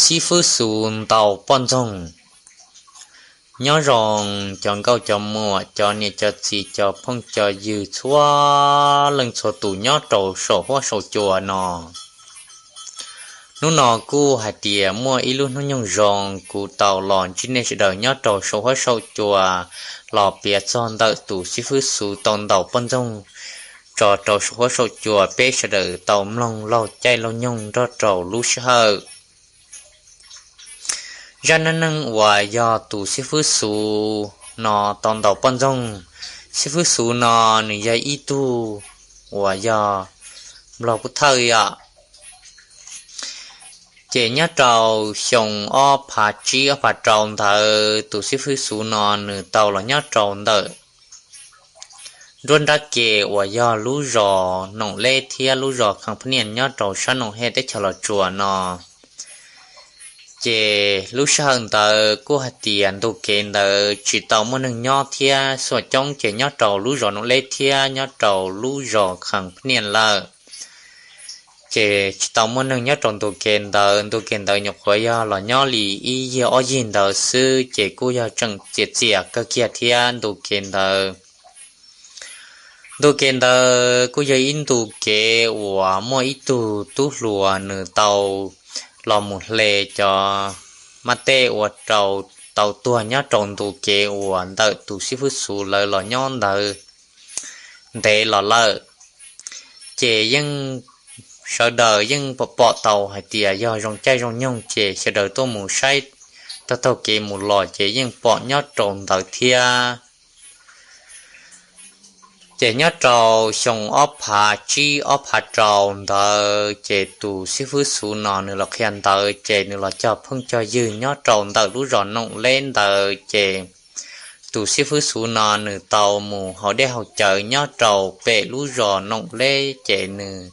Xib fwb Xus ntaus poj ntxoog. Nyob zoo cov nkauj cov muam, cov niam cov txiv, cov phooj cov ywg txhua leej txhua tus nyob rau saum huab saum cua no. Hnub no kuj hais tias muaj ib lub hnub nyoog zoo kuv tau los ntsib nej sawv daws nyob rau saum huab saum cua, los piav txog ntawm tus xib fwb Xus tau ntaus poj ntxoog tso rau saum huab saum cua peb sawv daws tau mloog laug caij laug nyoog nrog rau lub sij hawm. Zaj neej neeg uas yog tus xib fwb Xus no tau ntaus poj ntxoog. Xib fwb Xus no nws yog ib tug uas yog nplog pub thawj yom. Ces nyob rau xyoo ob phav tsib ob phav rau ntawd tus xib fwb Xus no nws tau los nyob rau ntawm nruab nrab ke uas yog lub zos Noom Leb thiab lub zos Kham Phab Niaj nyob rau sab Noom Hej teb chaws Los Tsuas no. Ces lub sij hawm ntawd kuj hais tias ntu kev ntawd tsis tau muaj neeg nyob thiab xuaj coob ces nyob rau lub zos Noom Leb thiab nyob rau lub zos Kham Phab Niaj lawm. Ces tsis tau muaj neeg nyob rau ntu kev ntawd, ntu kev ntawd nyuam qhuav yog los nyob li ib yig ob yig ntawd xwb ces kuj yog tseem txias txias kawg kiag thiab ntu kev ntawd. Ntu kev ntawd kuj yog ib ntu kev uas muaj ib tug tub hluas nws tau los mus hle cov mab teb ua rau tau tuag nyob rau ntu kev uas ntawm tus xib fwb Xus lawv los nyob ntawd ntev los lawm. Ces yeej sawv daws yeej pom pom tau hais tias yog zoo caij zoo nyoog ces sawv daws tuaj mus saib taug taug kev mus los ces yeej pom nyob rau ntawd thiab. Ces nyob rau xyoo ob phav tsib ob phav rau ntawd ces tus xib fwb Xus no nws los qhia ntawv ces nws los cog phooj cog ywg nyob rau ntawm lub zos Noom Leb ntawd ces tus xib fwb Xus no nws tau mus haus dej haus cawv nyob rau pem lub zos Noom Leb ces nws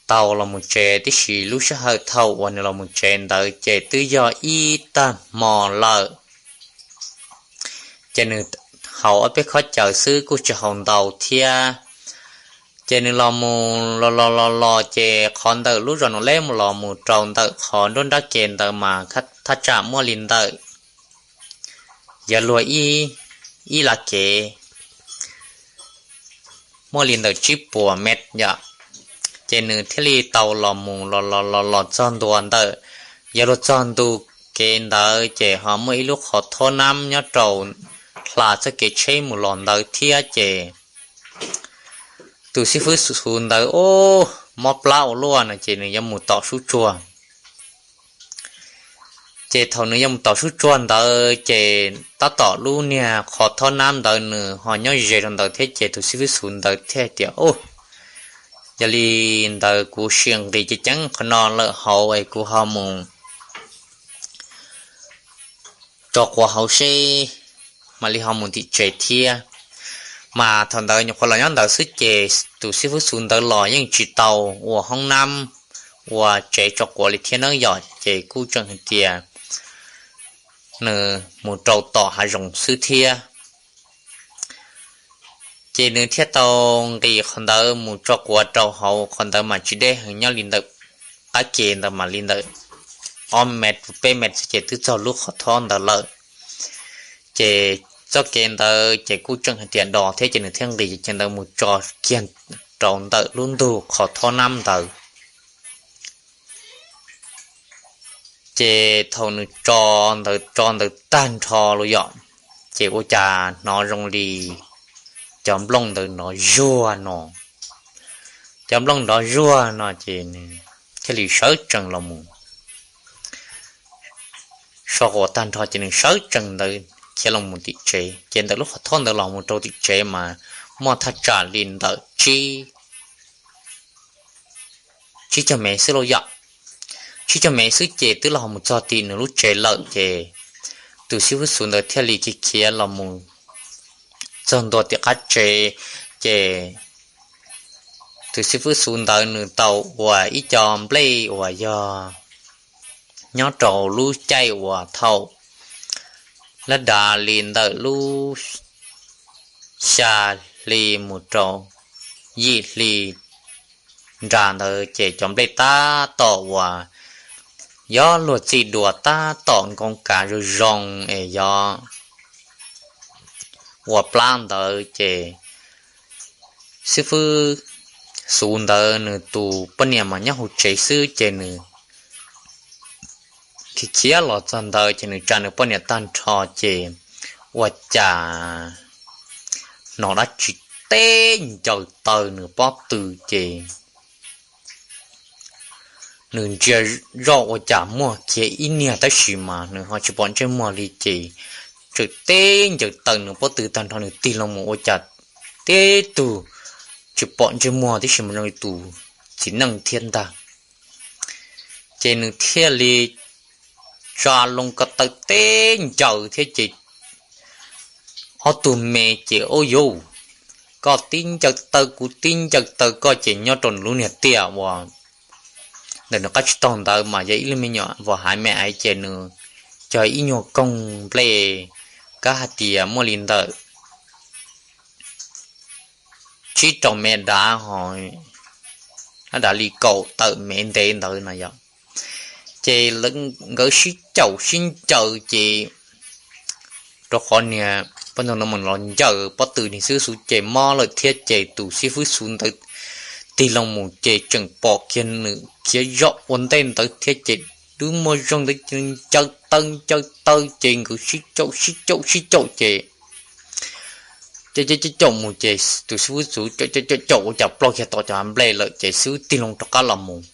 tau los mus tsev, tiam sis lub sij hawm thaum uas nws los mus tsev ntawd ces twb yog ib tag hmo lawm. Ces nws haus ob peb khob cawv xwb kuj tsis haus ntau thiab. Ces nws los mus los los los los ces qhov ntawm lub zos Noom Leb mus los mus rau ntawm qhov nruab nrab ke ntawd mas thaj tsam muaj li ntawm, yuav luag ib, ib lab kev, muaj li ntawm tsib puas mev yom. Ces nws thiaj li tau los mus los los los los txog ntua ntawm, yuav luag txog ntu kev ntawd ces ho muaj ib lub qhov thob nab nyob rau hla txoj kev tsheb mus los ntawd thiab ces tus xib fwb Xus ntawd ub, mob plab ua luaj no ces nws yuav mus tom sub tsuag. Ces thaum nws yuav mus tom sub tsuag ntawd ces tab tom lub niag qhov thob nab ntawd nws ho nyob ze rau ntawd thiab ces tus xib fwb Xus ntawd thiaj tias, Ub, yog li ntawd kuv sim nqis ceev ceev qhov no lawm hauv es kuv ho mus tso quav hauv seb mam li ho mus tim tsev thiab. Mas thaum ntawd nyuam qhuav los nyob ntawd xwb ces tus xib fwb Xus ntawd los yeej tsis tau ua hoob nab ua tsev tso quav li thiab nawb yom, ces kuj tseem hais tias nws mus rau tom hav zoov xwb thiab. Ces nws thiaj tau nqis qhov ntawd mus tso quav rau hauv qhov ntawd mas tsis deb heev, nyob li ntawm qab ke ntawd mas li ntawm ob mev peb mev xwb ces twb txog lub qhov thob ntawd lawm. Ces txoj kev ntawd ces kuj tseem hais tias do thiab ces nws thiaj nqis cev ntawd mus tso kiag rau ntawm lub ntug qhov thob nab ntawd. Ces thaum nws tso ntawd tso ntawd tag nrho los yom, ces ua cas hnov zoo li cov nplooj ntawd nrov zuag no. Cov nplooj nrov zuag no ces nws thiaj li sawv tsees los mus so quav tag nrho ces nws sawv tsees ntawd khiav los mus tim tsev. Ces ntawm lub qhov thob ntawd los mus rau tim tsev mas muaj thaj tsam li ntawm tsib, tsib caug mev xwb lauj yom. Tsib caug mev xwb ces twb los mus txog tim nws lub tsev lawm ces tus xib fwb Xus ntawd thiaj li khiav khiav los mus txog ntua tim qab tsev. Ces tus xib fwb Xus ntawd nws tau ua ib co nplej uas yog nyob rau lub caij uas thaum lab dav li ntawm lub xya hli mus rau yim hli nra ntawd ces cov nplej tab tom uas yog luag txij dua tab tom nkoos kav zoo zoo es yog ua plab ntawd ces xib fwb Xuv ntawd nws tus poj niam mas nyob hauv tsev xwb ces nws khiav khiav los txog ntawd ces nws tsa nws poj niam tag nrho ces ua cas hnov dab tsi teb ncaws taw nws pob tw ces nws ntsia zoj ua cas muaj kiag ib niag tab sis mas nws ho tsis pom ntsej muag li ces tseem teb ncaws taw nws pob tw tag nrho nws tig loo mus ua cas tib tug tsis pom ntsej muag tib si mas zoo li tus txiv neej thiab ntag. Ces nws thiaj li tsa loo ko taw teb ncaws thiab ces ob tug me ces ub yuj, koj tib ncaws taw kuv tib ncaws taw koj ces nyob rau nws lub niag tiaj uas ntawm nws qab tsib taug ntawd mas yog ib lub me nyuam vos haiv me aiv ces nws cog ib nyuag koog nplej, kab hais tias muaj li ntawm tsib rau mev dav ho dav li kaum tawm mev ntev ntawd no yom. Ces nkawd sib caum sib ncaws ces rau qhov niag poj ntxoog no mus los ncaws pob tw niag xib fwb Xuv ces mob lawm thiab ces tus xib fwb Xuv ntawd tig loo mus ces tseem pom kiag nws khiav zoj ua ntej ntawd thiab ces dub muag zog ntawd ncaws taw ncaws taw ces nkawd sib caum sib caum sib caum ces caum caum caum mus ces tus xib fwb Xuv caum caum caum ua cas ploj kiag tom cov hav nplej lawm ces xib fwb tig loo rov qab los mus.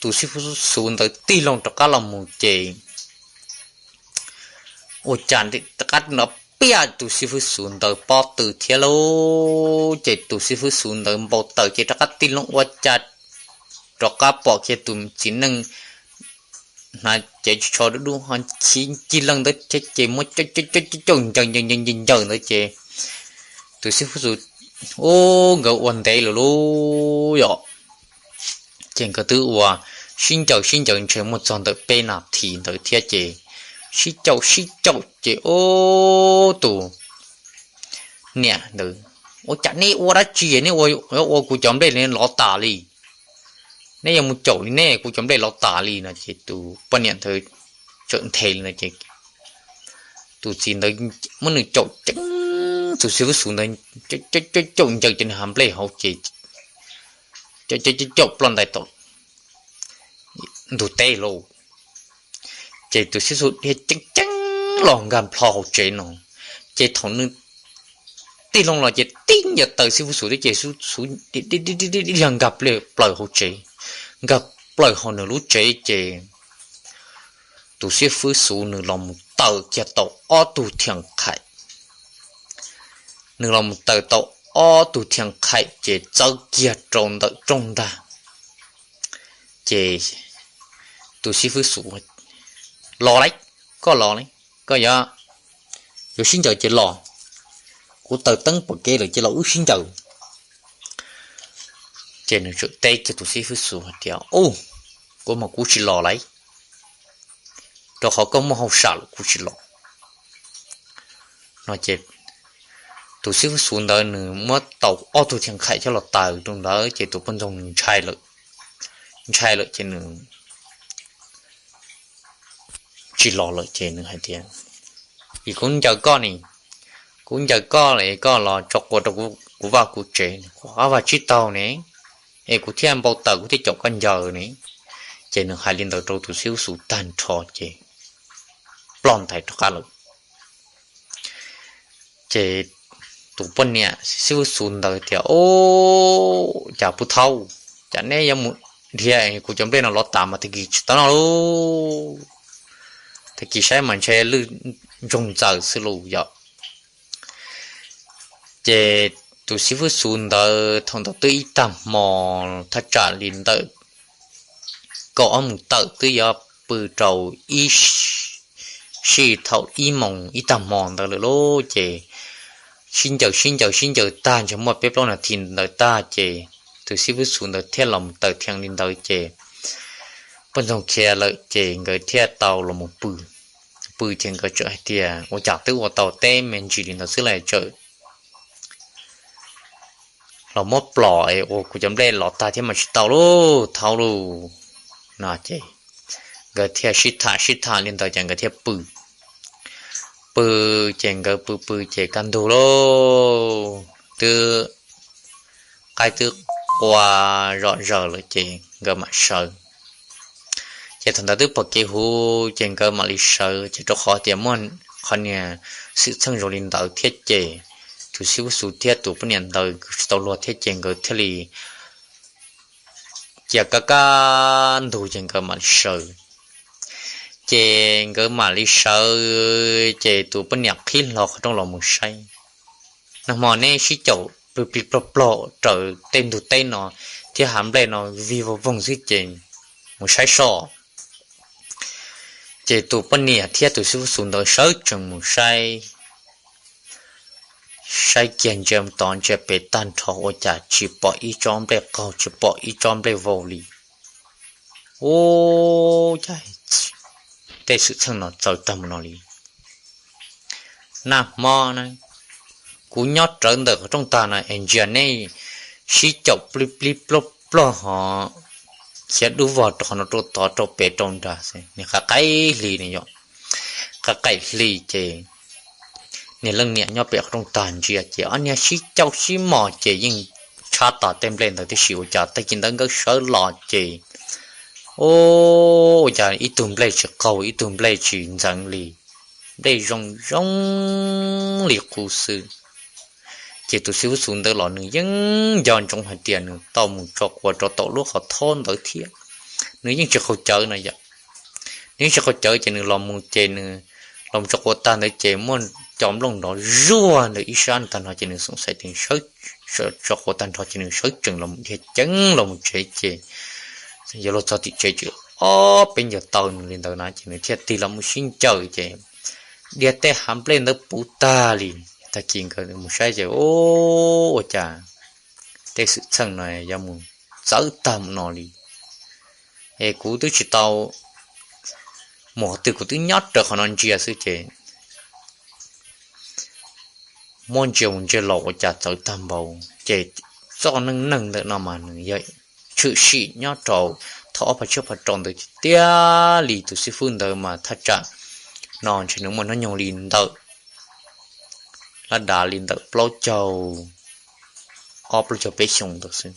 Tus xib fwb Xuv ntawd tig loo rov qab los mus ces ua cas rov qab no piaj tus xib fwb Xuv ntawd pob tw thiab lauj. Ces tus xib fwb Xuv ntawd npau taws ces rov qab tig loo ua cas rov qab pom kiag tus txiv neej hnav cev tsis tsho dub dub ho khiav ncig leej ntawd thiab ces muab caum caum caum caum ncaws ncaws ncaws ncaws ntawd ces tus xib fwb Xuv ub nkawd ua ntev lawm lauj yom. Ces nkawd twb ua sib ncaws sib ncaws ntshe muaj txog ntawm peb nas this ntawd thiab ces sib caum sib caum ces ub tus niam ntawd, ua cas neb ua dab tsi, neb ua kuv cov nplej lov tas li, neb yuav mus caum li ne kuv cov nplej lov tas li no ces tus poj niam ntawd txawm nthe li no ces tus txiv ntawd muab nws caum ceev, tus xib fwb Xuv ntawd caum caum ncaws cov nws hav nplej hauv ces caum caum caum ploj ntais tom ntug teb lauj. Ces tus xib fwb Xuv dhia ceev ceev los nkag plho hauv tsev no. Ces thaum nws tig loo los ces tib ncaws taw xib fwb Xuv thiab ces xib fwb Xuv dhia nkag plaws hauv tsev, nkag plaws hauv nws lub tsev ces tus xib fwb Xuv nws los mus taws kiag tau ob tug thiam qhaim. Nws los mus taws tau ob tug thiam qhaim ces txawb kiag rau ntawm rooj ntag. Ces tus xib fwb Xuv, los lauj, koj los lauj, koj yuav, yuav sib ncaws ces los, kuv taws teeb pom kev lawm ces los wb sib ncaws. Ces nws txawm teb kiag tus xib fwb Xuv hais tias, ub, kuv mas kuv tsis los lauj, rau qhov koj muaj hauj sam lawm kuv tsis los. No ces tus xib fwb Xuv ntawd nws muab tau ob tug thiam qhaim coj los taws rau ntawd ces tus poj ntxoog nws ntshai lawm, ntshai lawm ces nws tsis los lawm ces nws hais tias, vim kuv ncaws koj ne, kuv ncaws koj es koj los tso quav rau kuv vaj kuv tsev, quav vaj tsib taug ne, es kuv thiaj npau taws kuv thiaj caum koj ncaws ne. Ces nws hais li ntawd rau tus xib fwb Xuv tag nrho ces ploj ntais rov qab lawm. Ces tus poj niam xib fwb Xuv ntawd tias, ub, cas pub thaub, cas neb yuav mus dhia kuv cov nplej no lov tas mas tag kis tsis tau noj lauj, tag kis saib mas ntshe lwj ntsoog ntxaws xwb lauj yom. Ces tus xib fwb Xuv ntawd thaum ntawd twb ib tag hmo, thaj tsam li ntawm kaum ob moos tawm twb yuav pw rau ib sij thaum ib moos ib tag hmo ntawd lawm lauj. Ces sib ncaws sib ncaws sib ncaws tag ntshe muaj peb plaub nas this ntawd tag ces tus xib fwb Xuv ntawd thiaj los mus taws thiam li ntawd ces poj ntxoog khiav lawm ces nkawd thiaj tau los mus pw. Pw ces nkawd txawm hais tias ua cas twb ua tau teb me ntsis li ntawd xwb las txawm los muab plos es ua kuv cov nplej lov tag thiab mas tsis tau lauj, thaub lauj. No ces nkawd thiaj sib tham sib tham li ntawd ces nkawd thiaj pw. Pw ces nkawd pw pw ces kaj ntug lauj, twb qaib twb qua zom zaws lawm ces nkawd mam sawv. Ces thaum ntawd twb pom kev huv ces nkawd mam li sawv, ces rau qhov tias muaj qhov niag xwm txheej zoo li ntawd thiab ces tus xib hwb Xus thiab tus poj niam ntawd tsis tau luag thiab ces nkawd thiaj li cia kaj kaj ntug ces nkawd mam li sawv. Ces nkawd mam li sawv, ces tus poj niam qhib hlo qhov rooj los mus saib. Nag hmo neb sib caum plig plig plog plog raws tej ntug teb no thiab hav nplej no vig vog voog xwb ces mus saib soj. Ces tus poj niam thiab tus xib hwb Xus ntawd sawv tsees mus saib, saib kiag ntsia tod ntsia pem tag nrho ua cas tsis pom ib tsob nplej qaug tsis pom ib tsob nplej vau li. Ub, cas tej xwm txheej no txawv tag mus no li. Nag hmo na, kuv nyob rawv ntawm qhov rooj tag no es ntsia neb sib caum plig plig plog plog ho khiav dub vog rau qhov no rau tod rau pem rau nrad xwb, nws qaim qaim hli ne yom. Qaim qaim hli ces niag leej niam nyob pem qhov rooj tag ntsia ces ob niag sib caum sib mos ces yeej tshab tas tej nplej ntawd tib si, ua cas tag kis ntawd nkawd sawv los ces, ub, ua cas ib tug nplej tsis qaug ib tug nplej tsis ntxeev li, nplej zoo zoo li qub xwb. Ces tus xib hwb Xus ntawd los nws yeej nco ntsoov hais tias nws tau mus tso quav rau tom lub qhov thob ntawd thiab, nws yeej tsis qaug cawv no yom. Nws yeej tsis qaug cawv ces nws los mus ces nws los mus tso quav tag ntawd ces muaj cov nplooj nrov zuag ntawm ib sab tag nrho ces nws xoom xaiv tias sawv, tso quav tag nrho ces nws sawv tsees los mus dhia ceev los mus tsev ces yuav luag txog tim tsev ces ob peb ncaws taw nws li ntawd na ces nws thiaj tig los mus sib ncaws ces dhia tej hav nplej ntawd puv tag li. Tag kis nkawd mus saib ces, ub, ua cas tej xwm txheej no yuav mus txawv tag mus no li. Es kuv twb tsis tau mus qhov twg, kuv twb nyob raws qhov no ntsia xwb ces muab ntsia mus ntsia los ua cas txawv tag npaum. Ces txoj neej neeg ntawm no mas nws yog tshwm sim nyob rau thaum ob phav tsib phav rau ntawd tiag tiag li. Tus xib fwb ntawd mas thaj tsam no ntshe nws muaj hnub nyoog li ntawm laj dav li ntawm plaub caug ob plaub caug peb xyoos ntawd xwb.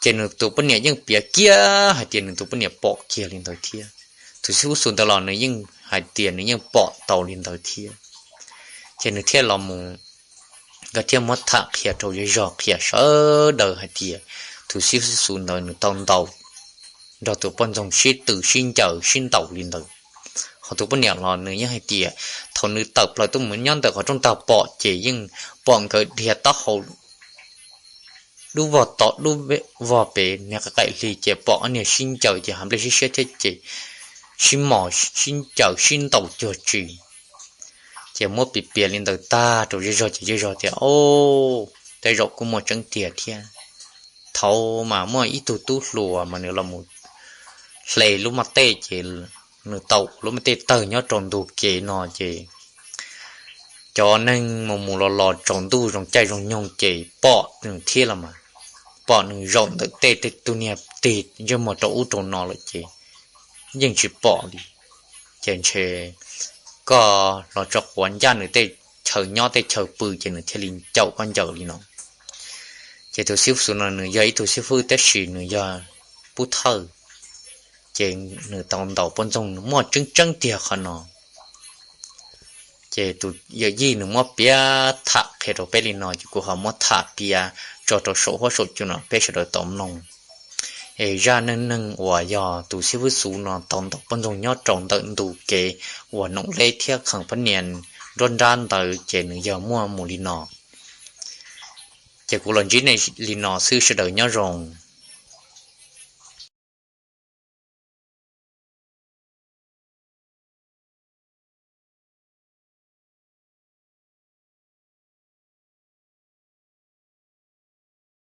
Ces nws tus poj niam yeej piav kiag hais tias nws tus poj niam pom kiag li ntawd thiab. Tus xib fwb Xus ntawd los nws yeej hais tias nws yeej pom tau li ntawd thiab. Ces nws thiaj los mus, nkawd thiaj muab tham qhia rau zej zog qhia sawv daws hais tias tus xib fwb Xus ntawd nws tau ntaus nrog tus poj ntxoog sib tw sib ncaws sib ntaus li ntawd. Ho tus poj niam los nws yeej hais tias thaum nws tawm plaws tuaj mus nyob ntawm qhov rooj tag pom ces yeej pom nkawd dhia taub hau dub vog tom dub vog pem, niag qaim qaim hli ces pom ob niag sib ncaws ces hav nplej siab siab thiab ces sib mos sib ncaws sib ntaus cuag tsi. Ces muab piav piav li ntawd tag rau zej zog ces zej zog tias, o, tej zaum kuj muaj tseeb tiag thiab. Thaum mas muaj ib tug tub hluas mas nws los mus hle lub maj tej ces nws tau ua lub maj tej tawg nyob rau ntug kev no ces cov neeg mus mus los los tsaus ntuj zoo caij zoo nyoog ces pom nws thiab los mas, pom nws zaum ntawm tej tej tug niag tig ntsej muag rau ub rau no lawm ces yeej tsis pom li. Ces ntshe koj los tso quav ncaj nws tej chaw nyob tej chaw pw ces nws thiaj li caum koj ncaws li no. Ces tus xib fwb Xus no nws yog ib tug xib fwb tab sis nws yog pub thawj, ces nws tau ntaus poj ntxoog muaj tseeb tseeb tiag qhov no. Ces tus yawm yij nws muab piav tham qhia rau peb li no ces kuv ho muab tham piav tso rau saum huab saum cua no peb sawv daws tau mloog. Es zaj neej neeg uas yog tus xib fwb Xus no tau ntaus poj ntxoog nyob rau ntawm ntu kev uas Noom Leb thiab Khees Phab Nias nruab nrab ntawd ces nws yog muaj mus li no. Ces kuv los ntsib nej li no xwb, sawv daws nyob zoo.